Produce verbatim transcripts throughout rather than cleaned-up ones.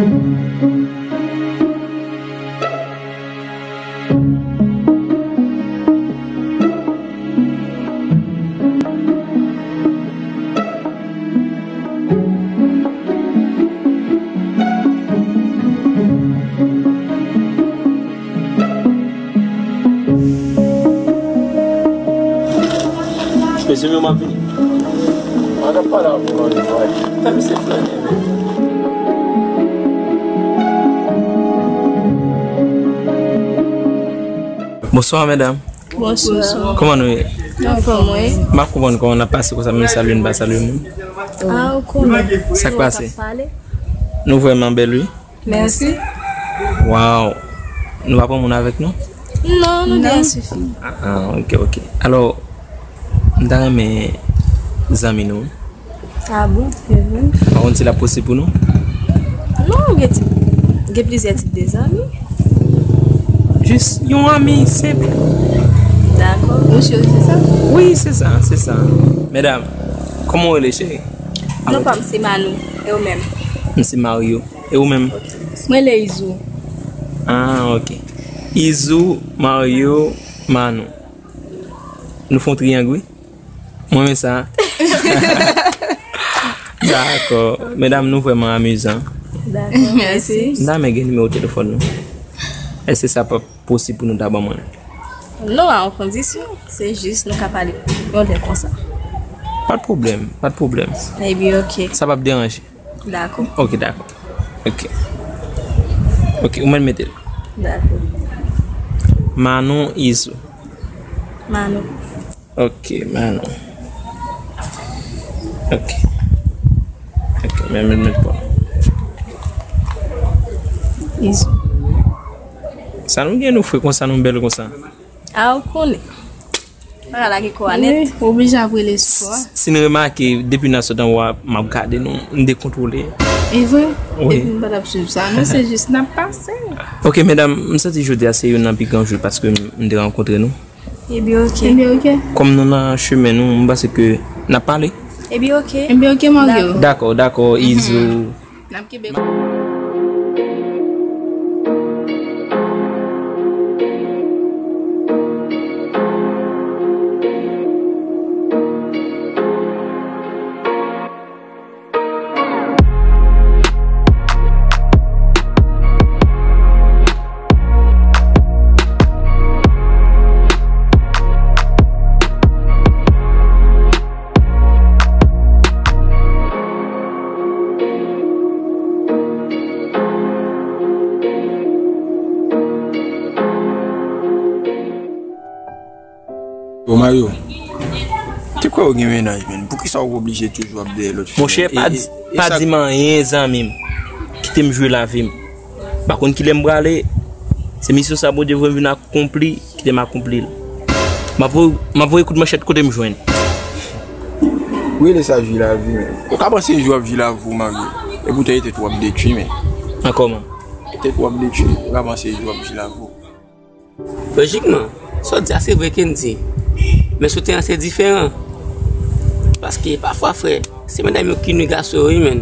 Mezanmi, m ap vini. Mwen ap pale avè w ann vwayaj. Fè misye flannen, men. Bonswa, medam. Bonswa. Kòman nou ye? Anfòm, wi. M ap konprann kòman n ap pase konsa, men salye, n pa salye moun. Ah, ou konnen. Sa k pase? Nou vrèman bèl, wi. Mèsi. Waw. Nou pa pran moun avèk nou? Non, nou de a sifi. Ah, ah, ok, ok. Alò, m ta renmen zanmi nou. Ah bon? Se vre? Pa konn si l ap posib pou nou? Non, gen ti, gen plizyè tip de zanmi. Jis yon ami senp. Dakò. Ou si se sa? Wi, se sa, se sa. Medam, kòman w rele, cheri? Non pa m se Manou. E ou menm? M se Mario. E ou menm? Mwen rele Izou. Ah, ok. Izou, Mario, Manou. Nou fè yon triyang, wi. Mwen renmen sa. Dakò. Medam, nou vrèman amizan. Dakò, mèsi. M ta renmen gen nimewo telefòn nou. Èske sa p ap posib pou nou ta ban mwen l? Non, a yon kondisyon. Se jis nou ka pale yon lè konsa. Pa t pwoblèm, pa t pwoblèm. Ebyen, ok. Sa p ap deranje. Dakò. Ok, dakò. Ok. Ok, ou mèt mete l. Dakò. Manon Izou. Manon. Ok, Manon. Ok. Ok, men, men, men, bon. Izou. Sa nou gen nou fre konsa, nou bèl konsa? A, ou konnen. Bagay la gen kò a nèt. Wi, oblije ap rele sou kò a. Si n remake, depi n ap sot anwo a, m ap gade nou, m dekontwole. E vre? Wi. Epi m pa t ap swiv sa, non, se jis n ap pase. Ok, medam, m santi jodi a se youn nan pi gran jou paske m, m te rankontre nou. Ebyen, ok. Ebyen, ok. Kòm nou nan chemen nou, m panse ke n ap pale. Ebyen, ok. Ebyen, ok, Mario. Dakò, dakò, Izou. N ap kenbe. Yo, Mario, te kwè ou gen mennaj, men poukisa ou oblije toujou ap dèyè lòt fi? Monchè, pa di, pa di m anyen, zanmi m. Kite m jwi lavi m. M pa konn kilè m prale. Se misyon sa Bondye voye m vin akonpli, kite m akonpli l. M ap voye, m ap voye kout manchèt kote m jwenn. Ou rele sa jwi lavi, men. Ou ka panse jwi w ap jwi lavi w, Mario. Epoutan, se tèt ou w ap detwi, men. An kòman? Se tèt ou w ap detwi. Ou ka panse jwi w ap jwi lavi w. Lojikman, sa w di a se vre, Kendy. Men sou teren an se diferan. Paske pafwa, frè, se medam yo ki nwi gason yo, wi, menn.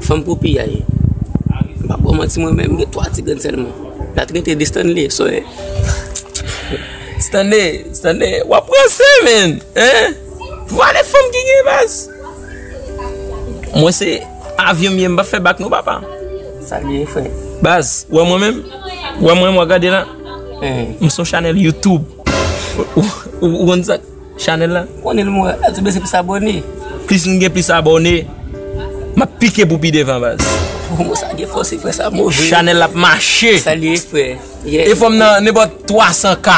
Fanm pou piyay. M p ap ba w manti, mwen menm, m gen twa ti grenn sèlman. L ap rete de Stanley, so, Stanley, Stanley, w ap ranse, menn. Hein? Vwale fanm ki gen baz. Mwen se avyon m ye, m p ap fè bak non, papa. Sa l ye, frè? Baz, ou wè mwen menm? Ou wè mwen, w ap gade la? Hein. M se yon chanèl YouTube. Ou, ou, ou konn sa? Chanèl la? Konnen l mwen, la di bezwen plis abòne. Plis m gen plis abòne, m ap pike pou pi devan, baz. Pwomo sa gen fòs, frè, sa move. Chanèl la ap mache. Sa l ye, frè. Yeah. E fò m nan nenpòt twa san K.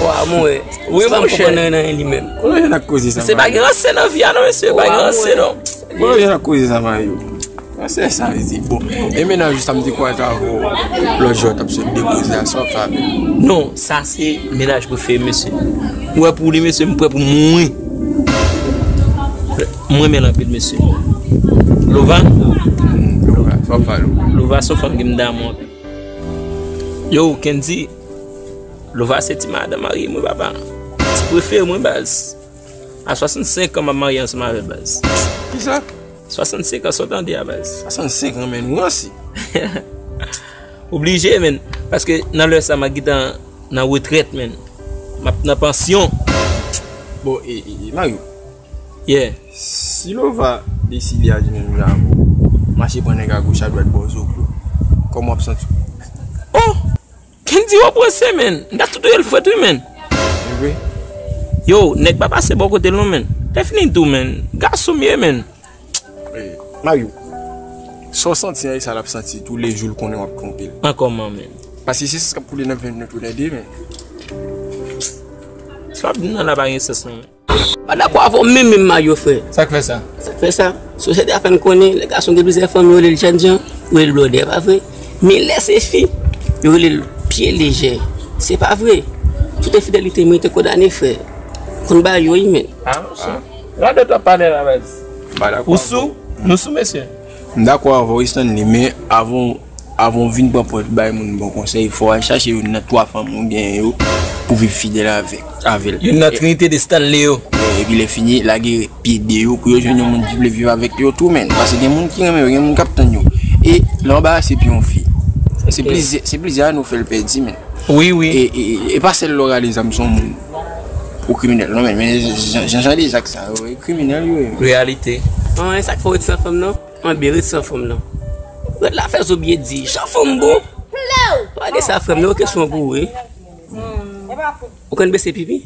Wa, mwen. Wi, monchè. Nan, nan li menm. Kote w jwenn ak koze sa, Mario? Se pa gen ranse nan vi a non, mesye, pa gen ranse non. Kote w jwenn ak koze sa, Mario? Mwen se sa m di. Bon, e mennaj ou sa m te kwè t avè w lòt jou a t ap sot depoze a, sa w ap fè avè l? Non, sa se mennaj prefere m, mesye. Ou wè pou li, mesye, m prè pou mouri. Mwen renmen l anpil, mesye. Lova? Hmm, Lova, sa w ap fè a Lova? Lova se yon fanm ke m damou anpil. Yo, Kendy, Lova se ti madanm marye mwen, papa. Ti prefere mwen, baz. A swasannsenk an, m ap marye ansanm avè l, baz. Kisa? Swasannsenk an, sa w tande a, baz? Swasannsenk an, men, ou ranse. Oblije, men. Paske nan lè sa, m a gentan nan retrèt, men. M ap nan pansyon. Bon, e, e, e, Mario. Yeah. Si Lova deside al menm jan avè w, mache pran nèg a goch a dwat bò zo pou, kòman w ap santi w? Oh! Kendy, w ap ranse, men. M ta tou touye l frèt, wi, men. E vre? Yo, nèg pa pase bò kote l, non, men. Lè fini tou, men. Gason m ye, men. Eh, Mario, sa w santi an, e sa l ap santi toulejou l konnen w ap twonpe l. An kòman, men? Paske se san k ap koule nan venn nou toulède, men. Sa w ap di m nan la pa gen sans, non, men. Pa dakò avè w menm, menm Mario, frè. Sa k fè sa? Sa k fè sa? Sosyete a fè n konnen, lè gason gen plizyè fanm, yo rele l Jènjan, yo rele l blòdè, pa vre? Men lè se fi, yo rele l pye lejè. Se pa vre. Tout enfidelite merite kondane, frè. Konn bagay yo, wi, men. Ah, monchè. Radòt w ap pale la, baz. Ou sou? Nou sou, mesye? M dakò avè w, Stanley, men avan, avan w vin pran pòz bay moun bon konsèy, fò w al chache youn nan twa fanm ou genyen yo pou viv fidèl avèk, avè l. Youn nan trinite de Stanley yo. E, epi lè fini, lage pye de yo pou yo jwenn yon moun ki vle viv avèk yo tou, men. Paske gen moun ki renmen yo, gen moun k ap tann yo. E lè w anbarase epi yon fi, se plizyè, se plizyè ane w fè l pèdi, men. Wi, wi. E, e, e pa sèl lè w rale zam sou yon moun ou kriminèl, non, men, men jan, jan, jan de zak sa yo, e kriminèl yo ye. Reyalite. An, e sa k fè w ret san fanm, non? Anben, ret san fanm, non. Ret la fè zo byen di, jan fanm bon. Pale sa, frè m, nan yon kesyon pou ou, wi. Ou konn bese pipi?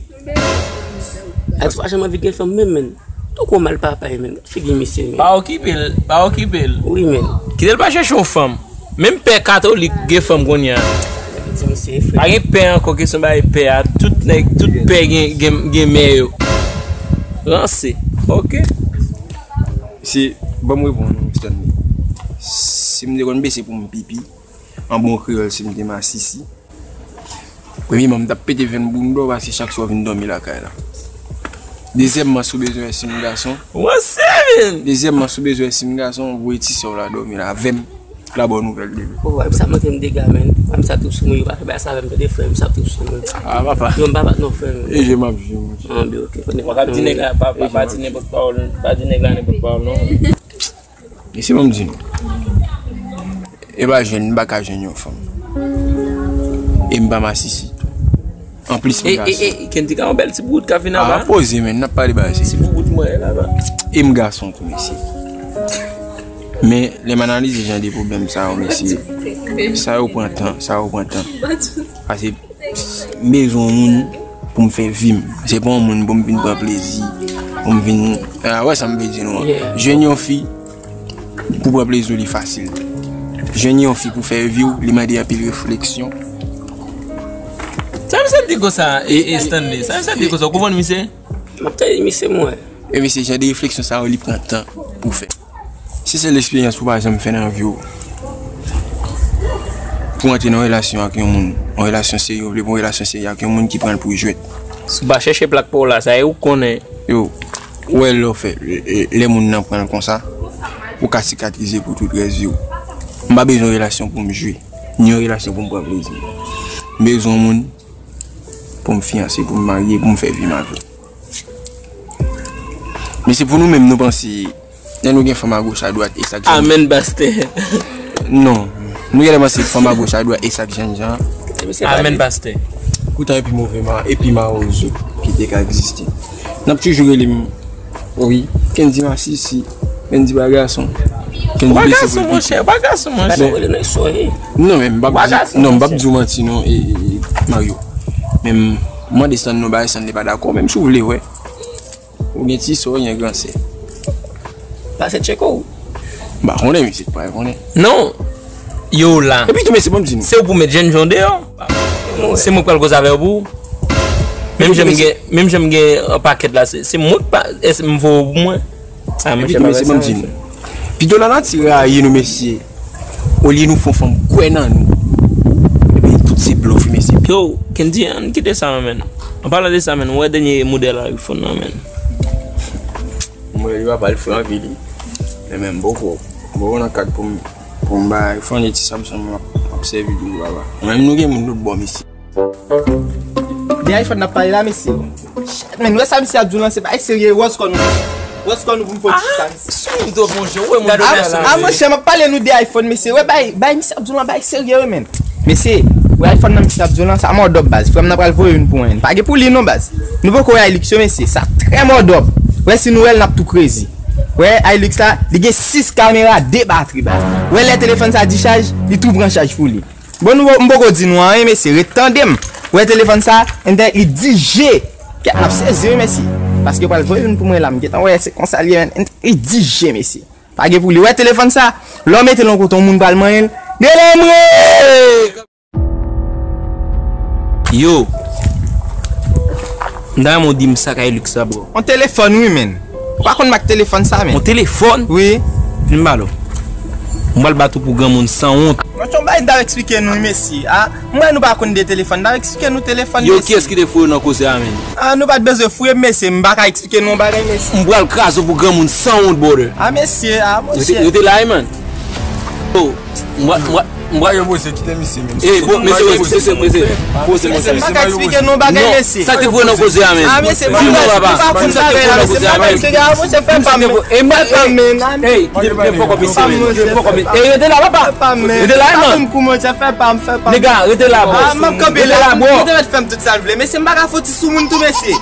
A di w pa janm anvi gen fanm menm, men. Tankou w mal papay, men. Figi misye, men. Pa okipe l, pa okipe l. Wi, men. Kite l pa chèche yon fanm. Menm pè katolik gen fanm kounye a. Di misye, frè. Pa gen pè ankò, kesyon bagay pè a. Tout nèg, tout pè gen, gen, gen mè yo. Ranse. Oke. Se, ban m reponn ou, Stanley. Si m te konn bese pou m pipi, an bon kreyòl, si m te masisi, premyèman, m t ap pete venn bounda w paske chak swa w vin dòmi lakay la. Dezyèmman, si w bezwen wè si m gason. Ou ranse, men! Dezyèmman, si w bezwen wè si m gason, voye ti sè w la dòmi la avè m. La bò nouvèl demen. Oh, wè, sa manke m dega, men. Wè, m sa tou sou mwen, yo pa fè bagay sa avè m, tande, frè m, sa tou sou mwen. Ah, papa. Non, m pa bat non, frè m. E je m ap jwe, monchè. Ah, ben, ok, konnen. Ou pa ka di nèg la, pa, pa, pa di nenpòt pawòl, pa di nèg la nenpòt pawòl, non. Mesye, ban m di nou. E pa jwenn, m pa ka jwenn yon fanm. E m pa masisi tou. Anplis, m gason. E, e, e, Kendy ka yon bèl ti boubout ka vin anba. Ah, poze, men, n ap pale bagay serye. Ti boubout mwen la ba. E m gason tou, mesye. Men, lè m analize jan de pwoblèm sa yo, mesye, sa yo pran tan, sa yo pran tan. Paske M bezwen yon moun pou m fè vi m. Se pa yon moun pou m vin pran plezi, pou m vin, ah, wè sa m vle di nou an. Yeah. Jwenn yon fi pou pran plezi w li fasil. Jwenn yon fi pou fè vi w, li mande anpil refleksyon. Sa misye di konsa, e, e, Stanley? Sa misye di konsa? Ou konprann misye? M ap tande misye, mwen. E mesye, jan de refleksyon sa yo, li pran tan pou fè. Si se lesperyans ou pa janm fè nan vi w, pou antre nan yon relasyon ak yon moun, yon relasyon serye, ou vle pou yon relasyon serye ak yon moun ki pran l pou jwèt. Si w pa chèche plak pa w la, sa e ou k konnen. Yo, ou wè lè w fè, lè, lè moun nan pran l konsa, ou ka sikatrize pou tout rès vi w. M pa bezwen yon relasyon pou m jwe, ni yon relasyon pou m pran plezi. M bezwen yon moun pou m fiyanse, pou m marye, pou m fè vi m avè l. Men se pou nou menm nou panse, lè nou gen fanm agoch adwat, e sa k jèn. Amèn, pastè. Non. Nou genlè panse fanm agoch adwat, e sa k jènjan. Amèn, pastè. Poutan, epi move ma, epi mawozo ki te ka egziste. N ap toujou rele m, wi, Kendy masisi, Kendy pa gason. Kendy bese pou l pete. Ou pa gason, monchè, ou pa gason, monchè. Non, men m p ap di, non, m p ap di w manti, non, e, e, e, Mario. Men m mande Stanley yon bagay, Stanley pa dakò, menm si w vle wè. Ou gen ti sè, ou gen gran sè. Pase tcheke w. M pa konnen, mesye, m pa konnen. Non. Yo la. Epi tou, mesye, ban m di nou. Se ou pou met jènjan deyò. Se mwen k pral koze avè w pou ou. Menm jan m gen, menm jan m gen yon pakèt la, se, se mwen k pa, èske m voye w pou mwen? Sa, monchè, pa fè sa, mesye. Epi tou, mesye, ban m di nou. Pito lanati rayi nou, mesye. Olye nou fè yon fanm kwè nan nou. Ebyen, tout se blòf, mesye. Yo, Kendy, ann kite sa, man. An palan de sa, man, ou wè dènye modèl iPhone nan, man. Modèl yo pa pral fè anvi li. Men, men, m poko, m poko nan kad pou m, pou m bay iPhone, e ti Samsung m ap, m ap sèvi tou, papa. Mwen menm, nou gen moun lòt bò, mesye. De iPhone n ap pale la, mesye. Shit, men, nou wè sa misye ap di w lan, se pa serye, wòz kò nou. Wè skò nou pou m fè ti sa, mesye. Sou m twòp, monchè. Wè moun. A, a, monchè, m ap pale nou de iPhone, mesye. Wè, bay, bay, misye ap di w lan, bay serye, wi, men. Mesye, wè iPhone nan misye ap di w lan, sa mòdòp, baz. Frè m nan pral voye youn pou mwen. Pa gen pou li, non, baz. Nou poko wè Hilux yo, mesye. Sa trè mòdòp. Wè, si nou wè l, n ap tou krezi. Wè, Hilux la, li gen sis kamera, de batri, baz. Wè, lè telefòn sa dichaj, li tou pran chaj pou li. Bon, nou, m poko di nou anyen, mesye, ret tande m. Wè telefòn sa, entè, li dis G. Kèt, m ap sezi, wi, mesye. Paske yo pral voye youn pou mwen la, m gentan wè se konsa l ye, men. Entè, li dis G, mesye. Pa gen pou li. Wè telefòn sa, lè w mete l yon kote, yon moun pral manyen l. Delanmwe! Yo. M ta renmen w di m sa k Hilux sa, bro. Yon telefòn, wi, men. Ou pa konn mak telefòn sa, men. Yon telefòn? Wi. Vin m pale w. M pral bat ou pou granmoun sanwont. Monchè, yon bagay m t ap eksplike nou, wi, mesye. A, m wè nou pa konn de telefòn. M t ap eksplike nou telefòn, mesye. Yo, kiyès ki te foure w nan koze a, men? A, nou pa t bezwen fouye m, mesye. M pa ka eksplike nou yon bagay, mesye. M pral kraze w pou granmoun sanwont, brother. A, mesye, a, monchè. Rete, rete la, wi, man. Yo, m pral, m pral, m pral. Yo, mesye, kite misye, men. Ey, bon, mesye, mesye, mesye. Bon, se mesye. M pa ka eksplike nou bagay, mesye. Sa k te foure w nan koze a, men? A, mesye, di non, papa. M pa konn bagay la, mesye. M pa ka eksplike, a, monchè, fè pa m, men. Fè pa m, men. Ey, kite, kite fòk ap mesye, men. Kite fòk ap mesye. Ey, rete la, papa. Fè pa m, men. Rete la, man. Fè pa m, monchè, fè pa m, fè pa m. Nèg la, rete la, bro. A, m ap kanpe la. Rete la, bro. Yo te mèt fè m tout sa l vle. Mesye, m pa ka fè ti sou moun tou, mesye.